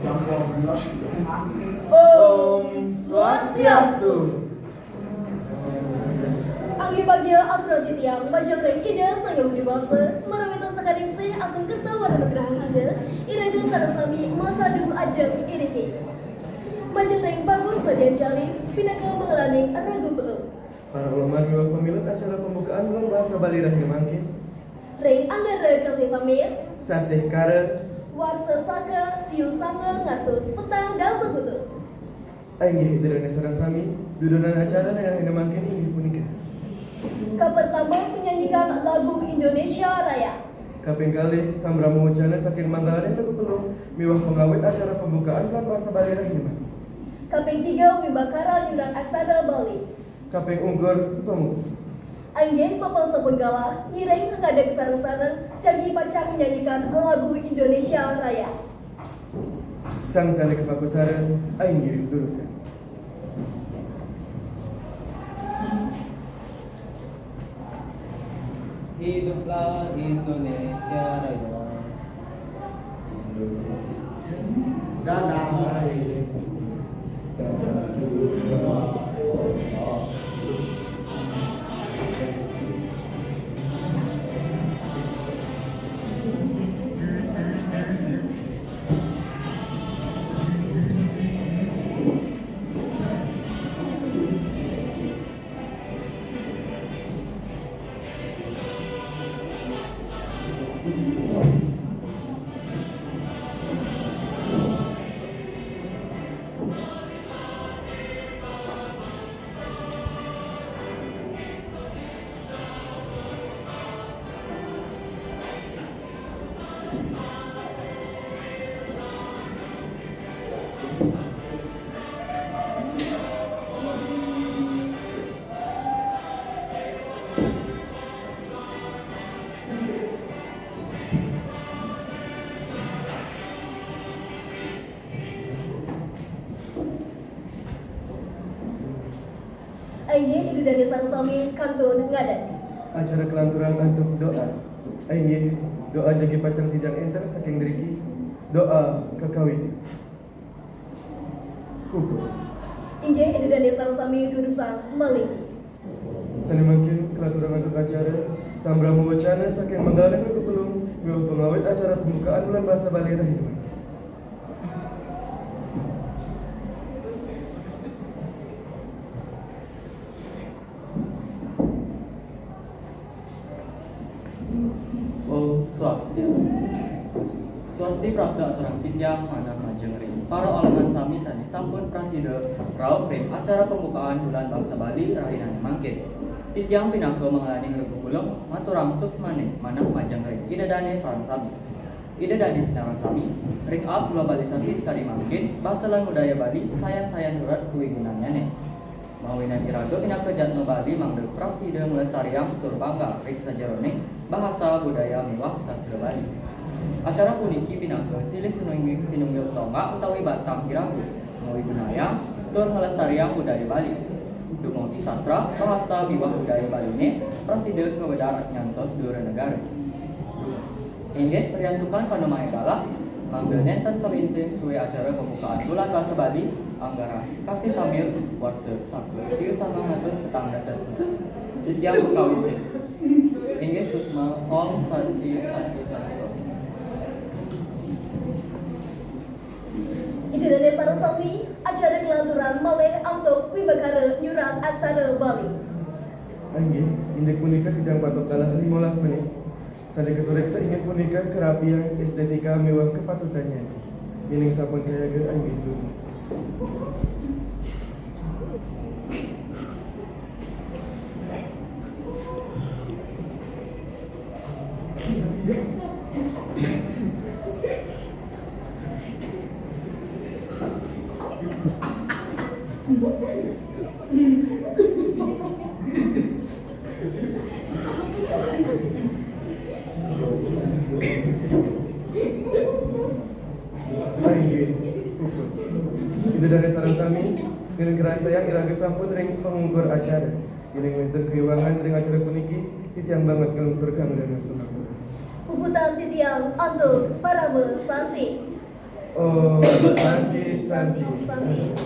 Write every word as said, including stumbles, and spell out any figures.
Om Swastiastu. Anggi bagia aturan titiang majeng ring Ida Sang Hyang Widhi Wasa, marawita sakaningsih asung kerta wara nugrahang Ida, iraga sareng sami masadu ajeng iriki. Majeng ring Bagus Madian Jalil, pinaka mangalaning regu pelung. Para uleman miwah pamilet acara pembukaan Bulan Bahasa Bali rahina mangkin. Ring Anggara Kasih Tamir. Sasih Kara. Warsa Saka, siu sanga ngatus petang dasa kutus. Inggih, Ida Dane sareng sami, dudonan acara ring rahina mangkin inggih punika. Kapertama, menyanyikan lagu Indonesia Raya. Kaping kalih, sambrama wacana saking manggalaning regu pelung miwah pangawit acara pembukaan Bulan Bahasa Bali rahina mangkin. Kaping tiga, wimbakara nyurat aksara Bali. Kaping ungkur, pamuput. Inggih, papan sampun galah, ngiring ngadeg sareng-sareng, jagi pacang menyanyikan lagu Indonesia Raya. Sang sane kapakusara, inggih durusang. Hiduplah Indonesia Raya. Indonesia. Dan Inggih, Ida Dane sareng sami kantun ngadeg. Acara kalanturang antuk doa. Inggih, doa jagi pacang titiang enter saking driki. Doa kakawiti. Puput. Inggih, Ida Dane sareng sami durusang malinggi. Sane mangkin kalanturang antuk acara, sambrama wacana saking manggalaning regu pelung miwah pangawit acara pembukaan Bulan Bahasa Bali rahina mangkin. Om Swastiastu. Swasti prapta aturang titiang manah majeng ring para uleman sami sane sampun prasida rauh ring acara pembukaan Bulan Bahasa Bali rahinane mangkin. Titiang pinaka mangalaning regu pelung maturang suksmaning manah majeng ring Ida Dane sareng sami. Ida Dane sareng sami, ring aab globalisasi sakadi mangkin, basa lan budaya Bali sayan-sayan nurat kawigunannyane. Mawinan iraga pinaka jadma Bali mangda prasida nglestariang tur bangga ring sajeroning bahasa, budaya miwah sastra Bali. Acara puniki pinaka silih sinunggil, sinunggil tonggak utawi batang iraga mawigunayang tur nglestariang budaya Bali. Dumugi sastra, bahasa miwah budaya Baline prasida kawedar nyantos dura negara. Inggih, priantukan panemaya galah, mangda nenten kalinting sue acara pembukaan Bulan Bahasa Bali, Anggara Kasih Tamir, warsa saku siu sanga ngatus petang dasa kutus. Titiang pakawi. Inggih, suksma, Om Santi, Santi, Santi, Om. Ida Dane sareng sami, acara kalanturang malih antuk wimbakara nyurat aksara Bali. Inggih, indik punika titiang patut galah limolas menit. Sane katureksa inggih punika kerapian, estetika miwah kapatutannya. Yening sampun sayaga, inggih durus. Inggih, puput. Ida Dane sareng sami, ngiring karasayang iraga sampun ring pangungkur acara. Yening wenten kaiwangan ring acara puniki, titiang banget nglungsur kangdanan pangapura. Puputang titiang antuk parama santi. Om Santi, Santi, Santi.